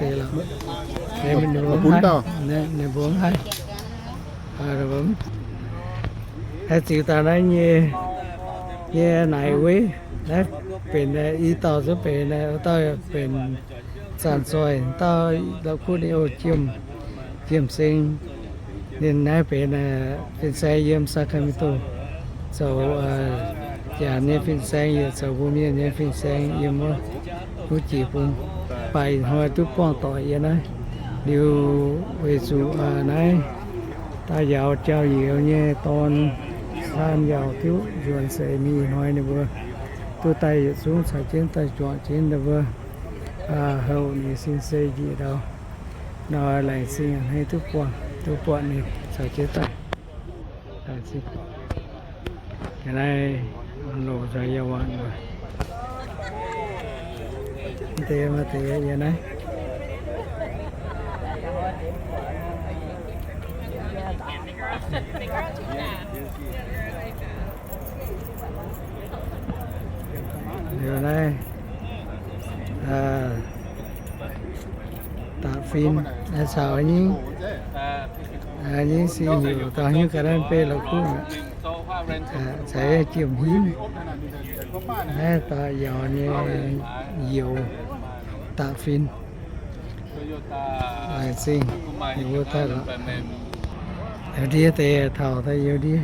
Ninh mbuo mv haih, ninh mbuo mv haih. Haih ziux daaih naaiv nyei, nyei naaic weiv. Naaiv benx i dauh zungv benx, dauh benx zanc zoih, dauh la'kuqv ninh oix jiem, jiem seng. Ninh naaiv benx fin-saeng yiem Sacramento, zoux Janx nyei fin-saeng, yaac zoux mbuo Mienh nyei fin-saeng yiem wuov, wuov jiex bung. Baac ih hnoi duqv buangh doic yiem naaiv. Liuz weic zuqc naaiv daaih yauz jauv-youz nyei dorn, saan yauz diuv nzuonx seix mingh ih hnoi ninh mbuo duqv daaih yietc zungv caux jienv daaih juangc jienv ninh mbuo houc ninh sin se njiec ndau. Nor laengz zingh a'hneiv duqv buangh, duqv buatc ninh caux jienv daaih. Laengz zingh. Yiem naaiv longc nzoih yiem waanc mbuo. Mv deix maaih deix yiem naaiv. Liuz naaiv da'fin caux nyingv, nyingv sin heuc da'hiuv ga'naaiv beiv la'kuqv, caux jiem-hingv. Naaiv da'yauz nyei youz da'fin. Laengz zingh ninh mbuo daaih lorqc. Youz ndie deix taux daaih youz ndie,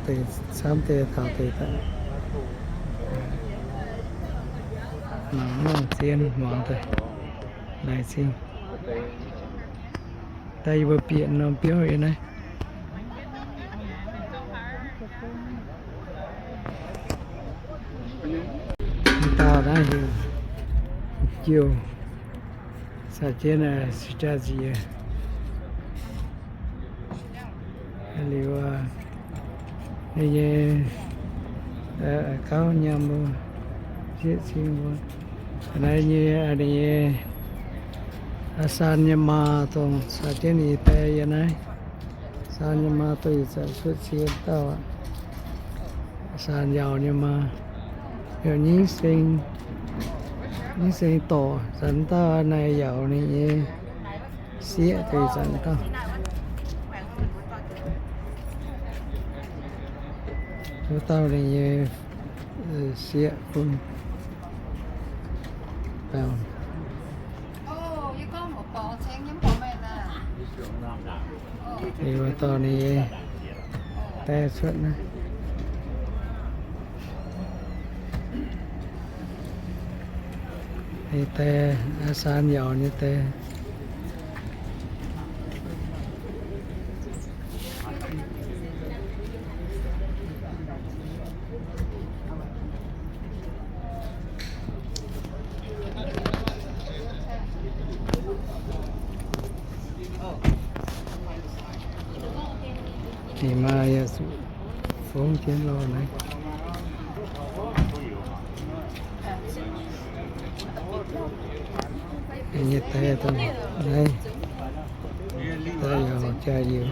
deix camv deix taux deix daaih. Mangc mangc zien muangx daaih. Laengz zingh. Daaih yie mbuo bieqc norm biauv yiem naaiv. Dauh naaiv heuc Jiu, caux jienv Sijaa Nziex. Liuz ninh nyei gauv nyaam mbuo, sieqv cing mbuo. Naaiv nyei ninh nyei saan nyei maa dongh caux jienv ninh nyei die yiem naaiv. Saan nyei maa dongh ih zanc cuotv sie dauh aqv. Saan yauz nyei maa, heuc Nyingv Seng, Nyingv Seng dorc. Zanc dauh naaiv yauz ninh nyei sieqv deix zanc dauh. Wuov dauh ninh nyei sieqv bun baengh. Liuz dorh ninh nyei die cuotv naaiv. Ninh die, saan yauz nyei die. Ninh maa yaac zuqc fongv jienv lorh naaiv. Ninh nyei die dongh naaiv, daaih yauz jaa-youz.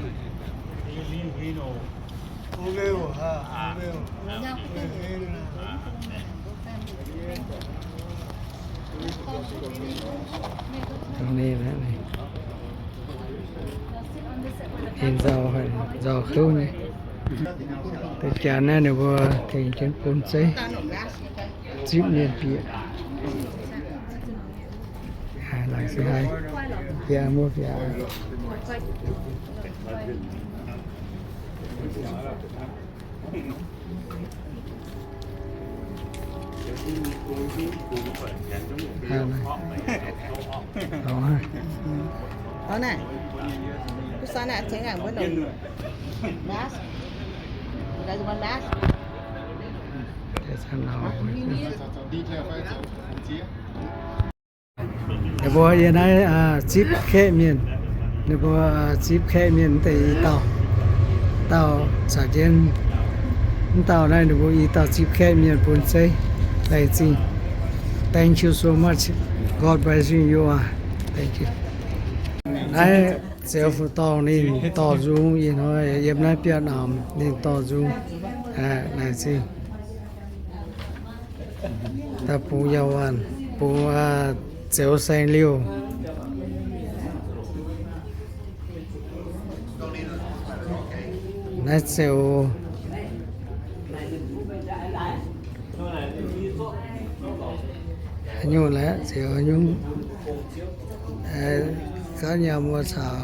Dongh ninh, ninh nzauh, nzauh kouv nyei. Deix janx naaiv ninh mbuo tengx jienv bun zeiv, zipv mienh bieqc. Laengz zingh haic, bieqc muoz bieqc. Đó này. Cái xóa nạn thế này mới nổi. Mask. Cái gì mà mask? Ninh mbuo yiem naaiv zipv kaeqv mienh. Ninh mbuo zipv kaeqv mienh deix i dauh, dauh caux jienv, mv dauh naaiv ninh mbuo i dauh zipv kaeqv mienh bun zeiv. Laengz zingh. Thank you so much. God bless you. Thank you. Naaiv ziouc fu dorngh ninh dorh nzung ih hnoi yiem naaiv biauv-namx ninh dorh nzung. Laengz zingh. Daaih bungx yauh waanc, bungx Ziouc saeng liuh. Naaiv ziouc haaix nyungc laeh, ziouc haaix nyungc, gauv nyaam wuov caux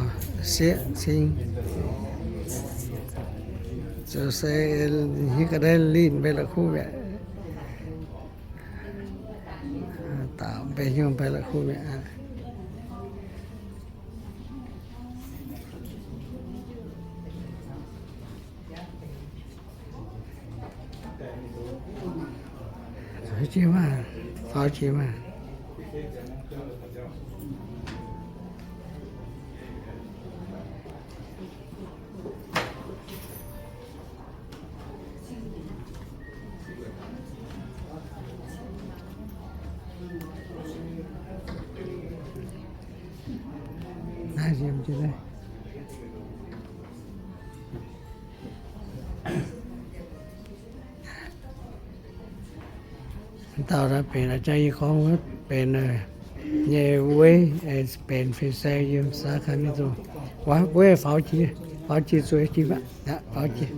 sieqv cing. Ziouc se hiuv ga'naaiv linh mbei la'kuqv mi'aqv. Daaux mbei hnyouv mbei la'kuqv mi'aqv. Faaux jiex maah, faaux jiex maah. Naaiv yiem jienv naaiv. Dauh naaiv benx a'jang yie gorngv wuov benx nyei weiv, benx fin-saeng yiem Sacramento. Wuov faaux jiex, faaux jiex zueiz jiex, faaux jiex.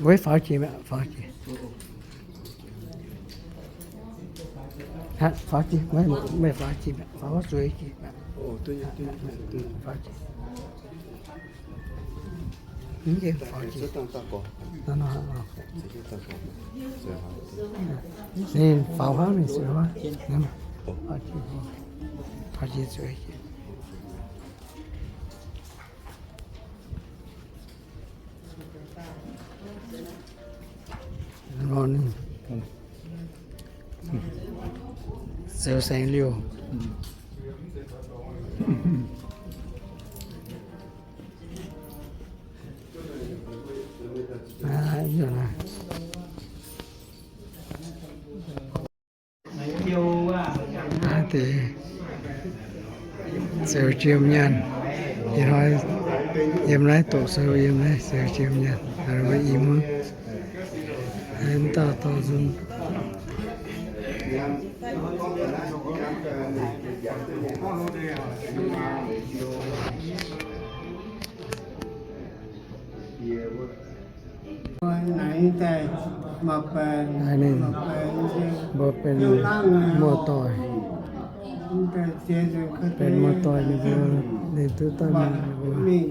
Weiv faaux jiex, faaux jiex. Faaux jiex, meih faaux jiex, faaux zueiz jiex. Ninh faaux hnangv ninh zueiz, faaux jiex zueiz. Ziouc saeng liuh. Naaiv deix ziouc jiem nyaanh. Ih hnoi yiem naaiv doqc sou, yiem naaiv ziouc jiem nyaanh. Mbuo i muangv, mv dauh dorh nzunc. Naaiv ninh mbuo benx muoz-doic, benx muoz-doic ninh mbuo, ninh duqv daaih maaih ninh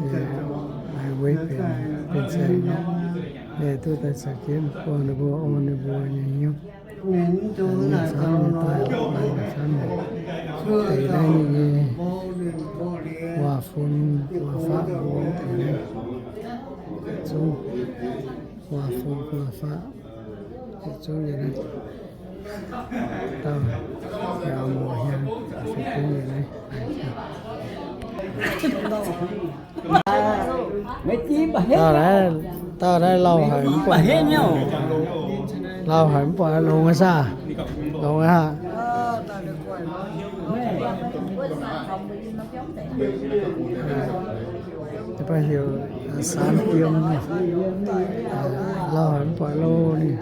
mbuo, weiv benx, benx saeng, ninh duqv daaih caux jienv buangh ninh mbuo, orn ninh mbuo nyei hnyouv. Mienh camv nyei daaih, mienh camv nyei. Deix naaiv ninh nyei waac-fun waac-faqv mbuo deix naaiv zungv waac-fun waac-faqv, yietc zungv nyei naaiv dauh yaac muoz hiaang, se zungv nyei naaiv. Dauh naaiv, dauh naaiv lauh haic mv buatc, lauh haic mv buatc, longx aqv saah? Longx aqv. Baac heuc Saan Diem, lauh haic mv buatc lo ninh.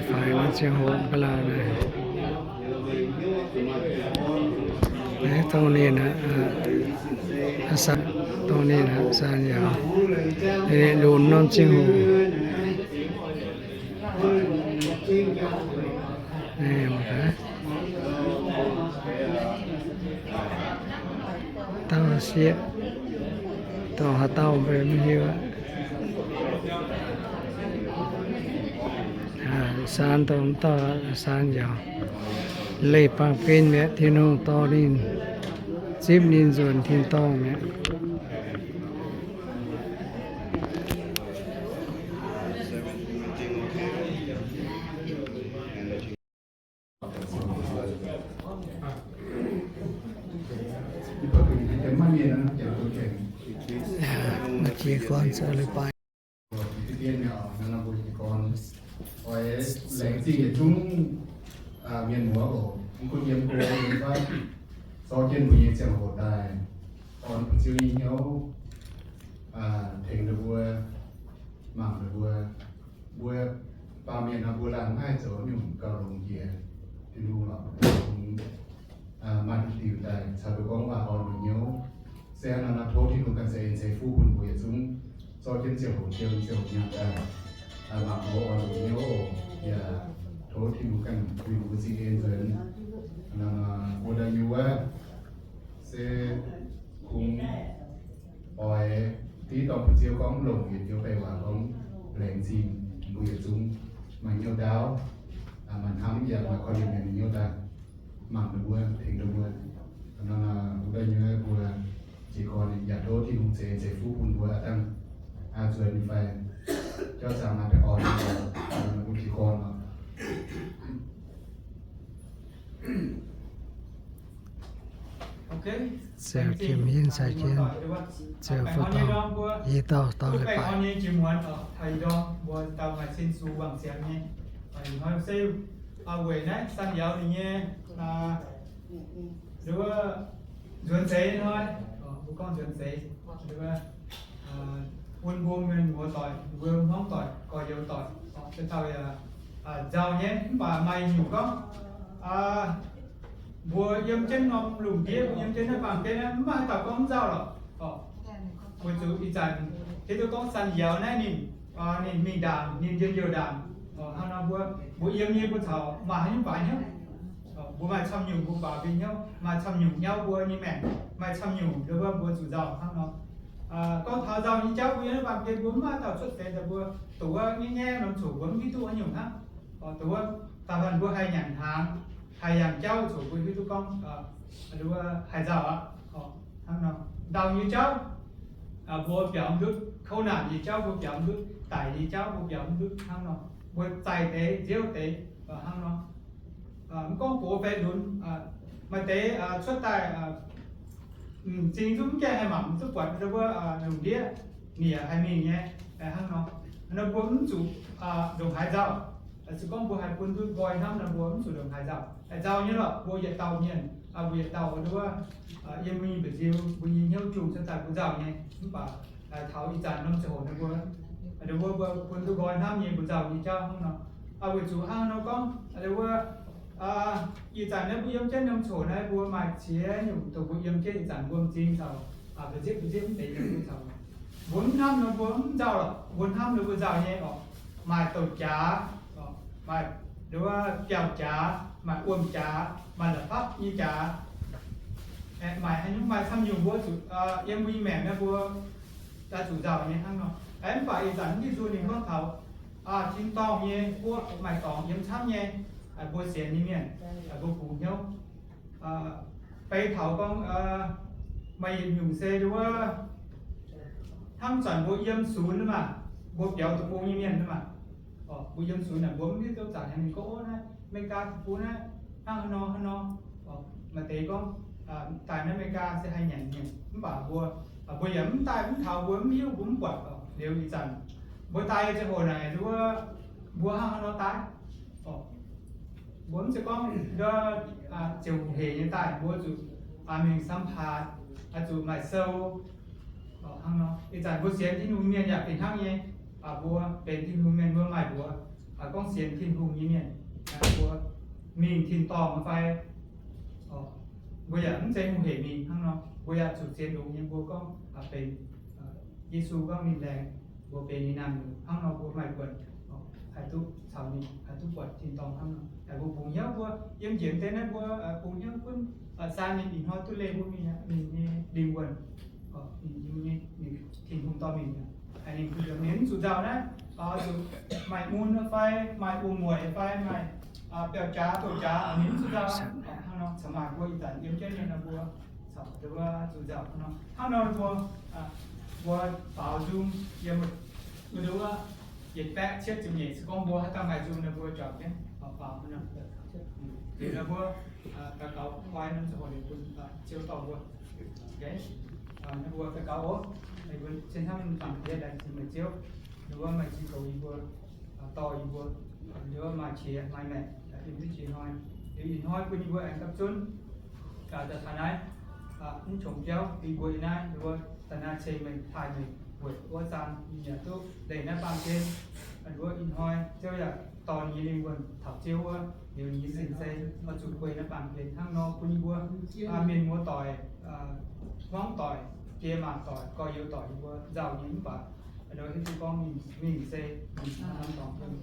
Faix naaiv ziangh hoc ga'lauh naaiv, dongh ninh aqv, dongh ninh aqv, Saan Yaaux, lunx norm ziangh hoc. Dauh sieqv, dorh haaix dauh mbuo mv hiuv aqv. Saan dongh dauh Saan Yaaux, leih baamh gen mi'aqv. Tin-Hungh dorh ninh, zipv ninh nzuonx tin-dorngh mi'aqv. Maaih mienh naaiv jangx duqv tengx. Jiez gorn se leiz-baaix. Jiez gorn, oix laengz zingh yietc zungv mienh muoz oc, mv gunv yiem go yiem fatv, zorqv jienv mbuo nyei ziangh hoc daaih orn fu'jueiv nyei hnyouv, tengx ninh mbuo, mangc ninh mbuo. Mbuo baamh mienh nor, mbuo laanh maiv haih zoux nyungc gauh longx jiex Tin-Hungh lorqc. Maaih diuh daaih caux mbuo gorngv waac orn hnyouv. Se hnangv naaic nor, tov Tin-Hungh ganh ceix en ceix fuqv bun mbuo yietc zungv, zorqv jienv ziangh hoc jiem, ziangh hoc nyaanh daaih mangc mbuo orn hnyouv oc. Yaac tov Tin-Hungh ganh bun mbuo zingh en nzuonx. Mbuo daaih nyei wuov se kungx oix div dorngh fu'jueiv gorngv longc yietc joux baengh waac gorngv laengz zingh mbuo yietc zungv maaih hnyouv ndaauv, maaih hnamv yaac maaih korv-lienh mienh nyei hnyouv daaih mangc ninh mbuo, tengx ninh mbuo. Nor mbuo daaih nyei mbuo jiez gorn yaac tov Tin-Hungh ceix en ceix fuqv bun mbuo aqv dangh, zuonx nyei fai jauv zaangc maaih baengh orn, mbuo jiez gorn oc. Ziouc jiem yinh caux jienv, ziouc fuqv dorngh, yie dauh dorh leiz-baaix. Weic naaiv sanh yauz ninh nyei, nduov, nzuonx zeix hnoi, mbuo gorngv nzuonx zeix, bun mbuo mienh muoz doic, mbuo hmuangv doic, gorx-youz doic, se dauh yaac nzauh nyei, mv baac maaih nyungc gorngv, mbuo yiem jienv norm lungh ndiev, mbuo yiem jienv naaiv baamh gen naaiv, mv maaih haaix dauh gorngv mv nzauh lorqc. Weic zuqc ih zanc hiuv duqv gorngv sanh yauz naaiv ninh, ninh mingh ndaangc, ninh njien-youh ndaangc. Hnangv nor mbuo, mbuo yiem nyei mbuo caux maaih haaix nyungc baaix hnyouv. Mbuo maaih camv nyungc mbuo baaix mbuo hnyouv, maaih camv nyungc nyauv mbuo nyei maengc, maaih camv nyungc nduov mbuo zuqc nzauh hnangv nor. Gorngv taux nzauh nyei jauv mbuo yiem naaiv baamh gen mbuo mv maaih dauh cuotv seix daaih mbuo doqc wuov nyei norm coc mbuo mv hiuv duqv haaix nyungc hnangv. Doqc wuov da'faanh mbuo haih nyanc hnaangx, haih yangh jauv coc mbuo hiuv duqv gorngv nduov haih nzauh aqv. Hnangv nor, ndau nyei jauv mbuo biaux mv ndutv, kouv naanc nyei jauv mbuo biaux mv ndutv, daic nyei jauv mbuo biaux mv ndutv hnangv nor, mbuo zaih deix nziouv deix hnangv nor. Mv gorngv gox fai lunx, maaih deix cuotv daaih m'zing zungv mv gaengh haih mangc, mv zuqc buatc wuov lungh ndiev, ninh yaac haih mingh nyei hnangv nor. Nor mbuo mv zuqc ndongc haaix nzauh. Se gorngv mbuo haih bun duqv nqoi hnamv nor, mbuo mv zuqc ndongc haaix nzauh. Nzauh nyei lorqc, mbuo yietc dauh mienh, mbuo yietc dauh nduov, yiem mbuo nyei mba'nziu, mbuo nyei hnyouv jungh cuotv daaih mbuo nzauh nyei. Mv baac taux ih zanc norm ziangh hoc ninh mbuo, ninh mbuo, mbuo bun duqv nqoi hnamv nyei mbuo nzauh nyei jauv hnangv nor. Weic zuqc hnangv nor gorngv, ninh mbuo ih zanc naaiv mbuo yiem jienv norm coc naaiv, mbuo maaih ziex nyungc dongh mbuo yiem jienv ih zanc mbuo m'zing caux mbu'zieqv mbu'zieqv mv deix mienh mbuo caux, mbuo mv hnamv nor mbuo mv nzauh lorqc, mbuo hnamv nor mbuo nzauh nyei oc. Maaih douc jaax, maaih nduov biauv jaax, maaih wuom jaax, maaih la'fapv nyei jaax, maaih haaix nyungc maaih camv nyungc mbuo zuqc yiem mbuo nyei maengc naaiv mbuo daaih zuqc nzauh nyei hnangv nor. Mv baac ih zanc mv diuh nzunc ninh gorngv taux tin-dorngh nyei guoqv maaih dorngx yiem camv nyei, mbuo sienx nyei mienh, mbuo bungx hnyouv. Beiv taux gorngv maaih yietc nyungc se nduov hnangv zanc mbuo yiem sunx maah, mbuo biaux deic-bung nyei mienh maah, mbuo yiem sunx naaic mbuo mv hiuv duqv zanc haaix mingh gorngv, ov, naaiv America deic-bung naaiv hnangv haaix nor hnangv nor. Maaih deix gorngv daaih naaiv America se haih nyanc mienh, mv baac mbuo, mbuo yaac mv daaih mv taux, mbuo mv hiuv, mbuo mv buatc. Liuz ih zanc mbuo daaih ziangh hoc naaic nduov mbuo hnangv haaix nor daaih. Mbuo mv zeiz gorngv nduov ziouc hungh hec nyei daaih, mbuo zuqc mingh สัมภาษณ์, zuqc maaih sou hnangv nor. Ih zanc mbuo sienx Tin-Hungh mienh yaac fih hnangv nyei. Mbuo benx Tin-Hungh mienh, mbuo maaih mbuox gorngv sienx Tin-Hungh nyei mienh, mbuo mingh tin-dorngh fai, mbuo yaac mv zeiz hungh hec mingh hnangv nor. Mbuo yaac zuqc zien longx nyei, mbuo gorngv benx Yesu gorngv ninh laengz, mbuo benx ninh naamh nyouz hnangv nor, mbuo maaih buonc haih duqv caux ninh, haih duqv buatc tin-dorngh hnangv nor. Mbuo bungx hnyouv mbuo yiem njiec deix naaiv mbuo bungx hnyouv gunv sai ninh ih hnoi duqv leih mbuo mingh ninh nyei lingh wuonh, ninh nyei Tin-Hungh dorh mingh, ninh mv zuqc nzauh naaiv, zuqc maaih mun fai maaih wuom-mueic fai maaih biauv-jaax douz-jaax, ninh mv zuqc nzauh hnangv nor. Caux maaih mbuo ih zanc yiem jienv mienh nor mbuo zuqc nzauh hnangv nor. Hnangv nor mbuo, mbuo faaux nzung yiem nduov yietc baeqv cietv ziepc nyeic, se gorngv mbuo haaix dauh maaih nzung nor mbuo juangc jienv faaux hnangv nor. Nor mbuo daux gaux koi norm ziangh hoc liuz bun Ziouv dorh mbuo. Ninh mbuo daux gaux oc. Mbuo cien hnamv nyei Zaangc Diex, laengz zingh meih Ziouv. Ninh mbuo maaih zinh goux yie mbuo, dorh yie mbuo, ninh mbuo maaih qiex maaih maengc, yiem jienv jiex hnoi. Liuz ih hnoi bun yie mbuo aengx gapv zunv gaax daaih taux naaiv, mv qongx biauv yie mbuo yiem naaiv, ninh mbuo daaih naaiv ceng meih, taaih meih, weic wuov zanc yie yaac duqv leih naaiv baamh gen. Ninh mbuo ih hnoi Ziouv yaac dorh ninh nyei lingh wuonh taux Ziouv wuov, liuz ninh nyei sin se oix zuqc guei naaiv baamh gen hnangv nor bun yie mbuo mienh muoz doic, hmuangv doic, jiex maanc doic, gorx-youz doic yie mbuo nzauh nyei mv baac ndo hiuv duqv gorngv mingh, mingh se mingh hnangv nor dorngc yiem,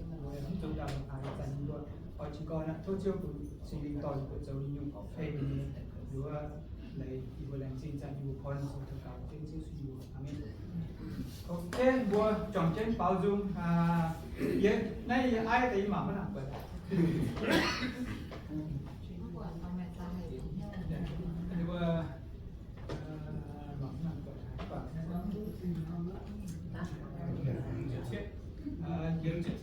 mv zuqc daaih longc haaix zanc yie mbuo oix jiex gorn aqv. Tov Ziouv bun Singx Lingh dorh yie mbuo zoux nyungc-nyungc fei nyei, nduov leiz yie mbuo laengz zingh zanc yie mbuo koi nor daux gaux jienv Ziouv Yesu. Aamen. Ok, mbuo juangc jienv baaux nzung. Yie naaiv yie aiv deix yie mangc maiv nangc buatc.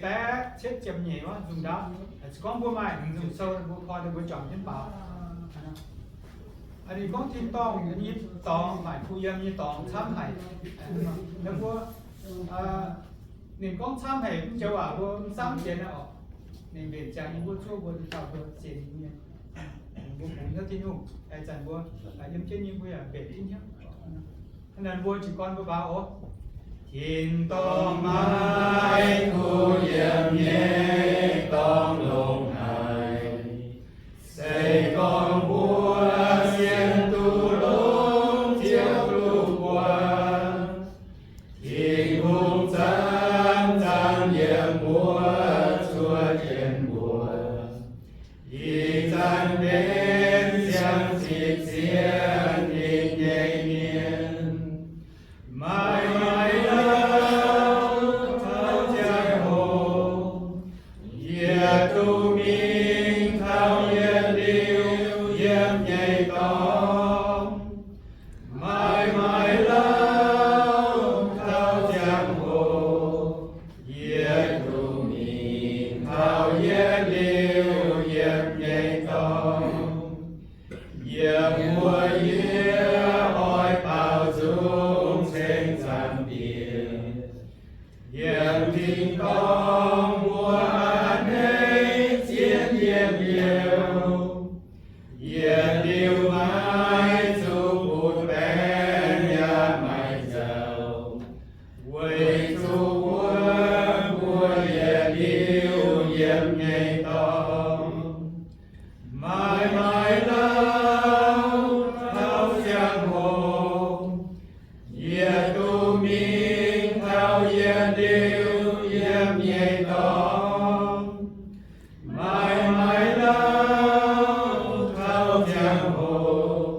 Baeqv cietv ziepc nyeic wuov nzung ndaauv. Se gorngv mbuo maaih nzung sou mbuo koi, mbuo juangc jienv baaux. Ninh gorngv tin-dorngh nyei dorngx, maaic kuh yiem nyei dorngx camv haic. Ninh mbuo, ninh gorngv camv haic mv joux waac mbuo mv samv sienx oc. Ninh mbenc ziangx yie mbuo zuov mbuo, dauh mbuo sienx nyei mienh. Mbuo bungx hnyouv Tin-Hungh, haaix zanc mbuo yiem jienv nyei mbuo yaac mbenc jienv hnyouv. Hnangv naaic mbuo jiez gorn mbuo baaux oc. Tin-dorngh maaic kuh yiem nyei dorngx longx haic. Se gorngv mbuo sienx duqv longx, Ziouv duqv buatc. Tin-Hungh zanc zanc yiem mbuo cuotv jienv mbuo. Ih zanc benx siang-zipv sienx ninh nyei mienh. Maaih maaih lauh taux ziangh hoc, yietc duqv mingh taux yietc liuz yiem nyei dorngx. Maaih maaih lauh taux ziangh hoc, yietc duqv mingh taux yietc liuz yiem nyei dorngx. Yiem mbuo yie oix baaux nzung ceng Zaangc Diex. Yiem tin-dorngh mbuo a'hneiv zien yiem liouh. Yietc liuz maiv zuqc butv baengc yaac maiv nzauh, weic zuqc wuov mbuo yietc liuz yiem nyei dorngx. Maaih maaih lauh taux ziangh hoc, yietc duqv mingh taux yietc liuz yiem nyei dorngx. Maaih maaih lauh taux ziangh hoc,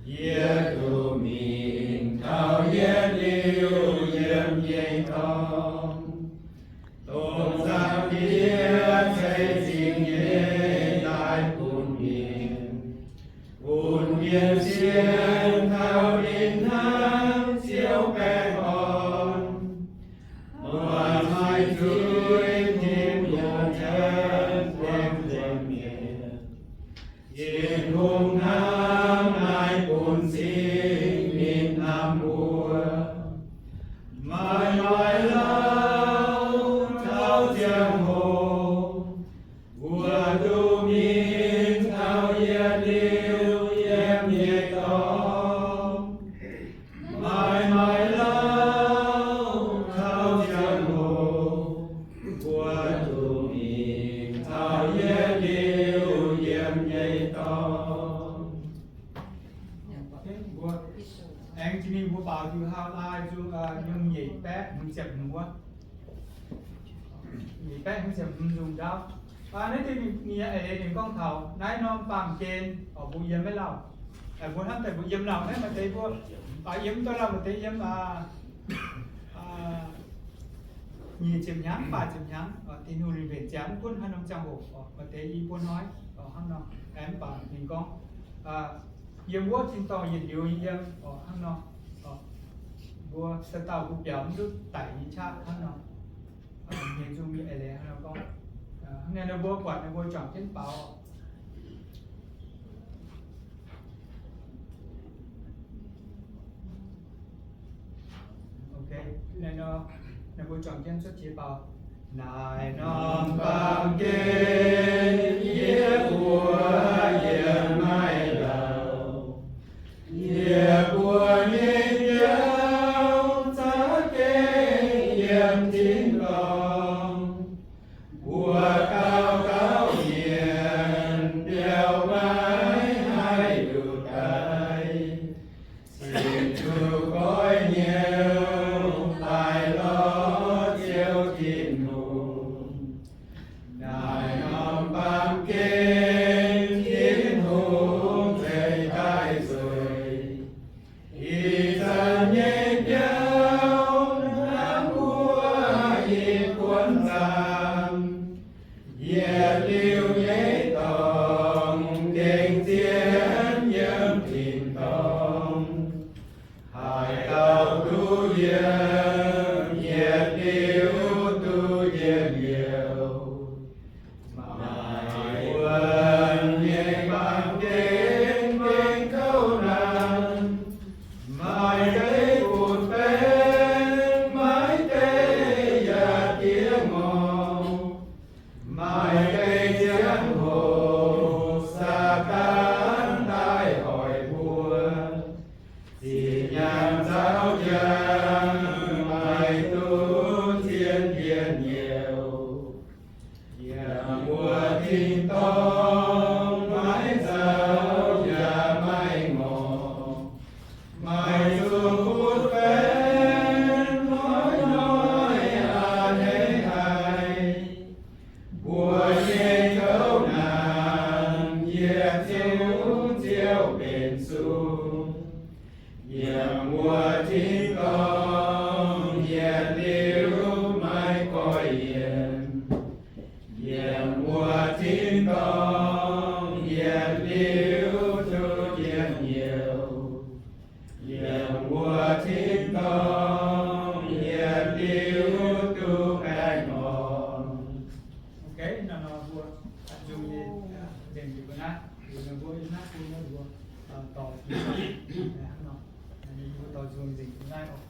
yietc duqv mingh taux yietc liuz yiem nyei dorngx. Dongh Zaangc Diex ceix zingh nyei daaih bun mienh, bun mienh sienx kaux ninh hnangv Ziouv baengh orn. Muonz haic zuiz Tin-Hungh janx buangh nzengc mienh. Tin-Hungh hnamv naaiv bun cing ninh hnamv mbuo. Maaih maaih lauh taux ziangh hoc, mbuo duqv mingh taux yietc liuz yiem nyei dorngx. Maaih maaih lauh taux ziangh hoc, mbuo duqv mingh taux yietc liuz yiem nyei dorngx. Mbuo aengx jiex mingh mbuo baaux diuh hauv lai nzung, nyungc nyeic baeqv hmz ziepc hmz wuov. Nyeic baeqv hmz ziepc hmz nzung ndaauv. Naaiv deix ninh, ninh eix leiz ninh gorngv taux naaiv norm baamh gen, mbuo yiem maiv lauh. Mbuo hnamv daaih mbuo yiem lauh naaiv, maaih deix mbuo yiem duqv lauh, maaih deix yiem nyic ziepc hnyangx, faah zieph hnyangx, Tin-Hungh ninh mbenc ziangx mv gunv haaix norm ziangh hoc, maaih deix i buo hnoi, hnangv nor. Mv baac ninh gorngv, yiem wuov tin-dorngh yietc liuz yiem, hnangv nor. Mbuo se dauh mbuo biaux mv duqv daic nyei qaqv hnangv nor. Mienh nzung nyei eix leiz hnangv nor gorngv. Hnangv naaiv ninh mbuo buatc ninh mbuo juangc jienv baaux. Naaiv nor, ninh mbuo juangc jienv cuotv qiex baaux. Naaiv norm baamh gen yie mbuo yiem maiv lauh, yie mbuo nyei biauv za'gengh yiem tin-dorngh. Mbuo dauh dauh mienh biauv maiv haih nduqc daaih, cingx zuqc goiv hnyouv daaih lorz Ziouv Tin-Hungh. Naaiv norm baamh gen Tin-Hungh ceix daaih nzueic. Ih zanc nyei biauv hnangv wuov i buonv zaamv, yietc liuz nyei dorngx gengh zien yiem tin-dorngh. Haaix dauh duqv yiem, yietc liuz duqv yiem youz. Maaih wuonh nyei baamh gen gengh kouv naanc, maaih deix butv-baengx, maaih deix yaac diev ngorc, maaih deix ziangh hoc Saadaan daaih hoic mbuo. Zinh nyaanh zaux njang maaih duqv zien mienh youz. Yiem wuov tin-dorngh maiv nzauh yaac maiv ngorc, maaih zungh butv-baengx hnoi-hnoi a'hneiv haic. Mbuo nyei kouv naanc yietc zungv ziouc benx sung. Yiem wuov tin-dorngh yietc liuz maiv goiv yienx. Yiem wuov tin-dorngh yietc liuz duqv yiem youz. Yiem wuov tin-dorngh yietc liuz duqv baengh orn. Ok, naaiv nor mbuo nzunc nyei nzengc njiec mbuo naaiv, mbuo yiem naaiv bun mbuo dorh, mbuo dorh nzunc nzengc mbuo naaiv oc.